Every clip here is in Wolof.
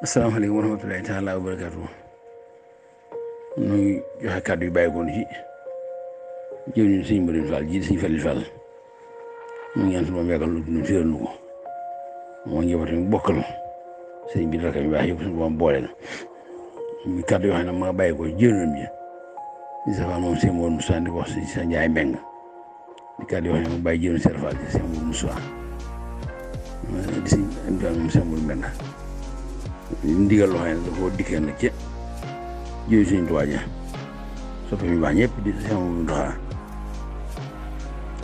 asalaamaaleykum wa rahmatulahi taala wa barakaatu. ñu ngi joxe kàddu yu bàyyikoon ci jëwriñ sëñ Modou Fall ji sëñ Falil Fall mu ngi ñaan suñu moom yàggal nu firal nu ko moo njaboote mu bokkal sëñ bi rakam yu baax yëpp suñu moom boole na muy kàddu yoo xam ne ma bàyyikoo ci jëwriñam ji di safaan moom sëñ Modou Moussa di wax si sa Njaay Mbeng di kàddu yoo xam ne ma bàyyi jëwriñ Sëñ Fall ci sëñ Modou Moussa di sëñ moom sëñ Modou Mbeng ndigal loo xam ne dafa dikkee nag ci jëwriñ Sëñ Tuubaa ja soppe mi baax ñëpp di sëñ Modou Mountakha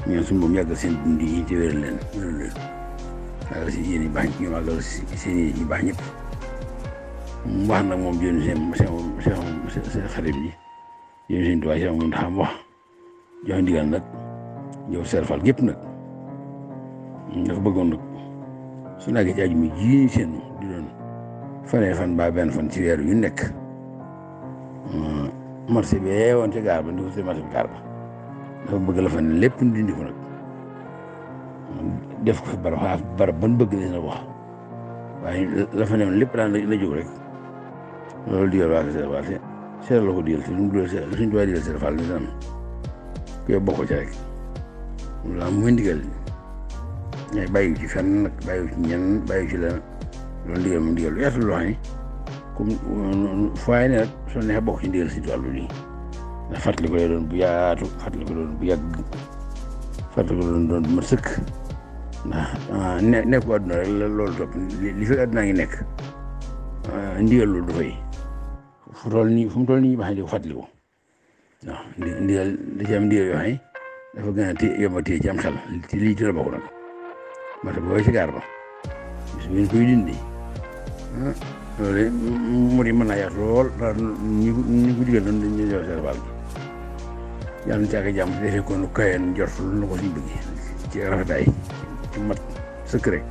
ñaan suñu moom yàggal seen dund yi te wéral leen yàggal si yéen yi baax ñoom yàggal si seen yéen yi baax ñëpp mu wax nag moom jëwriñ seen xarit bi jëwriñ Sëñ Tuubaa sëñ Modou Mountakha mu wax joxe ndigal nag yow Sëñ Fall gépp nag dafa bëggoon nag su naagee ci àjjuma ji seen di doon fanee fan ba benn fan ci weer yu nekk marché bi woon ci gaar ba ndi ko si marché bi gaar ba dafa bëgg la fa ne lépp dindi ko nag def ko fi barab ban bëgg la wax waaye la fa ne lépp daan la jóg rek loolu digal waa Sëñ Fall seetal la ko digal si lu mu dugal lu suñ tubaab digal Sëñ Fall ni daan koy bokk ci rek loolu am muy ndigal ñay bàyyi ci fenn nag bàyyi ci ñenn bàyyi ci lenn loolu ndigal moom ndigal lu yaatu loo xam ne comme fooy ne rek soo neexee bokk ci ndigal si wàllu lii ndax fàttali ko lay doon bu yaatu fàttali ko doon bu yàgg fàttali ko doon bu mat sëkk ndax nekku àdduna rek la loolu topp li fi àdduna ngi nekk ndigal loolu du fay fu mu toll nii baax di ko fàttali ko waaw ndigal da ci am ndigal yoo xam ne dafa gën a yomb a téye ci am xel lii ci la bokk nag parce que booy ci gaar ba bis bu ngeen koy dindi loolu mu di mën naa yaatu lool ñi ko digal noonu dañuy jox Sëñ Fall yàlla na ci ak jàmm defee ko nu kayoon njort lu na ko liñ bëgg ci rafetaay ci mat sëkk rek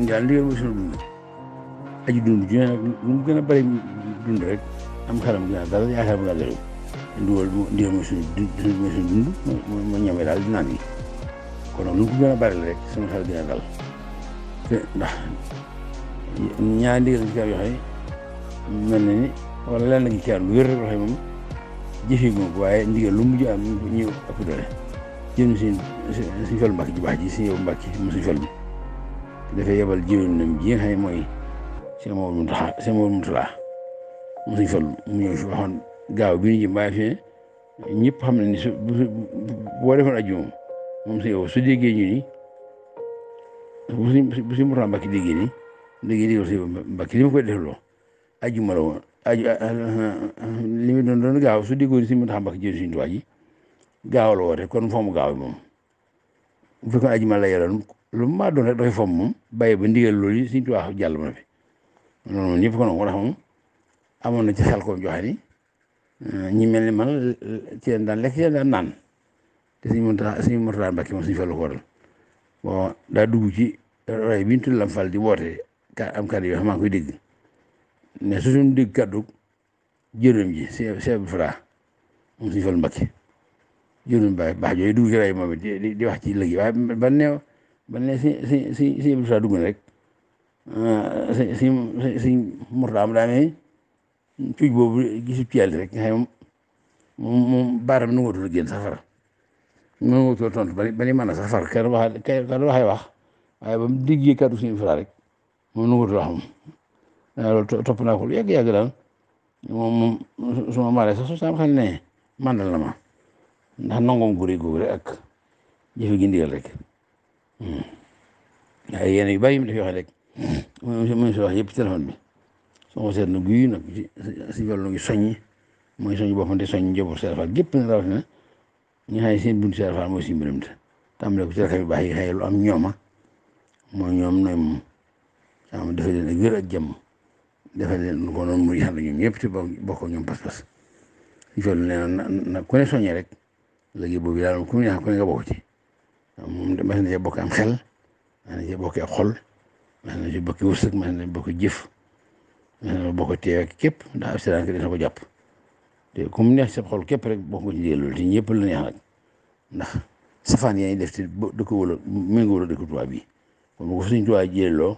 daal ndigal mooy sunu dund aji dund ju ne nag lu mu gën a bëri dund rek am xelam gën a dal yaakaar bu nga dal ndigal mooy sunu dund mooy ñamee daal di naan yi kon nag lu mu ko gën a bëri rek sama xel gën a dal te ndax ñaari ndigal ci kaw yoo xam ne mel na ni wala lenn gi ci lu wér rek loo xam ne moom jëfee gu ko waaye ndigal lu mujj am ñëw ëpp doole jëm suñ Fallu Mbàkke ji baax ji si yow Mbàkke mu suñ Fallu dafay yebal jëwriñam ji nga xam ne mooy Sëñ Modou Mountakha mu suñ Fallu mu ñëw fi waxoon gaaw bi ñu jëm waaye fi ñëpp xam ne ni su boo defoon ajjuma moom si yow su déggee ñu ni bu si Mountakha Mbàkke déggee ni léegi di si Mbàkke li ma koy defloo ajjuma la woon li mu doon gaaw su déggoo ni si Mountakha Mbàkke jël Sëñ Tuubaa ji gaaw la woote kon foomu gaaw bi moom bu fekkoon ajjuma la yoroon lu maa doon rek dafay fomm moom bàyyi ba ndigal loolu yi Sëñ Tuubaa jàll ma fi loolu moom ñëpp ko noonu ndax moom amoon na ci xel ko joxe ni ñi mel ni man ci leen daan lekk ci leen daan naan te Sëñ Mountakha Mbàkke moom Sëñ Fallu ko waral bon daa dugg ci rajo bi ñu tudd Lam Fall di woote am kàddu yoo xam maa ngi koy dégg mais su suñu dégg kàddu jërëm ji Cheikh Abdou Fra moom Sëñ Fallu Mbàkke jërëm baax jooyu dugg ci rajo moom di wax ci léegi waaye ban ne si Abdou Fra dugg na rek si Mourtada am daa ne cuuj boobu gisu ci yàlla rek nga xam moom baaram nu ngootul génn sax far nu ngootul tontu ba ni mën a sax far kenn waxee wax waaye ba mu déggee kàddu Sëñ Fra rek moom nu ngootul wax moom loolu topp naa ko lu yàgg daal moom suma maaree sax su sama xel ne mandal na ma ndax nangoom gu rëy googu rek ak jëfe gi ndigal rek waaye yéen yu bari yi mu def yoo xam rek mu si wax yëpp ci téléphone bi soo ko seet na guy nag Sëñ Fallu ngi soññi mooy soññ boppam te soññ njaboot Sëñ Fall gépp na rawatina ñi xam ne seen buntu Sëñ Fall mooy suñu mbiram te tàmbale ko ci rakam yu baax yi xëy lu am ñooma mooy ñoom nooy moom am defal leen ak wér ak jàmm defal leen ko noonu muy xam ne ñoom ñëpp te bokk ñoom pas-pas Sëñ Fallu nee na ku ne soññee rek léegi boobu daal ku ne nga bokk ci moom mas na cee bokk am xel mas na cee bokk ak xol mas na cee bokk wërsëg mas na cee bokk jëf mas na bokk teew ak képp ndax ab siraan dina ko jàpp te ku mu neex sa xol képp rek bokk nga ci ndigal loolu te ñëpp la neex nag ndax safaan yaa ngi def te dëkk wala méngoo wala dëkk tubaab bi kon bu ko Sëñ Tuubaa jëloo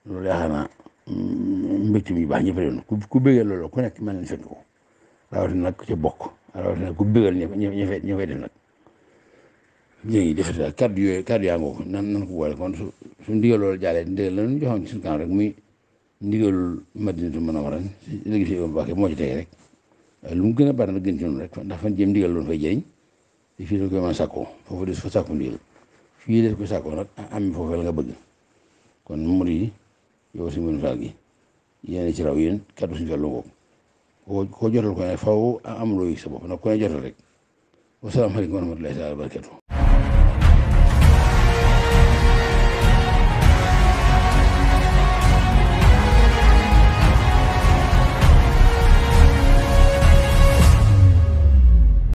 loolu yaakaar naa mbégte mi baax ñëpp doon ku bëggal loolu ku nekk mën nañ fekk ko rawatina nag ca bokk rawatina ku bëggal ña fay def nag léegi defati daal kàddu yaa ngoo ko nan ko boole kon su ndigal loolu jàllee ndigal la ñu joxoon ci suñu kanam rek muy ndigalul Madinatu Munawwara léegi si yoon baax moo ci tege rek lu mu gën a bari nag gën ci noonu rek ndax fan jéem ndigal loolu fay jëriñ te fii la koy mën a sàkkoo foofu des fa sàkku ndigal fii des ko sàkkoo nag am foofu la nga bëgg kon murid yi yow si mën faal gi yéen ci raw yéen kaddu suñu fàllu ngoog koo jotal ko ne faw am looy sa bopp nag ko ne jotal rek wasalaamaaleykum wa rahmatullahi taala wa barakatu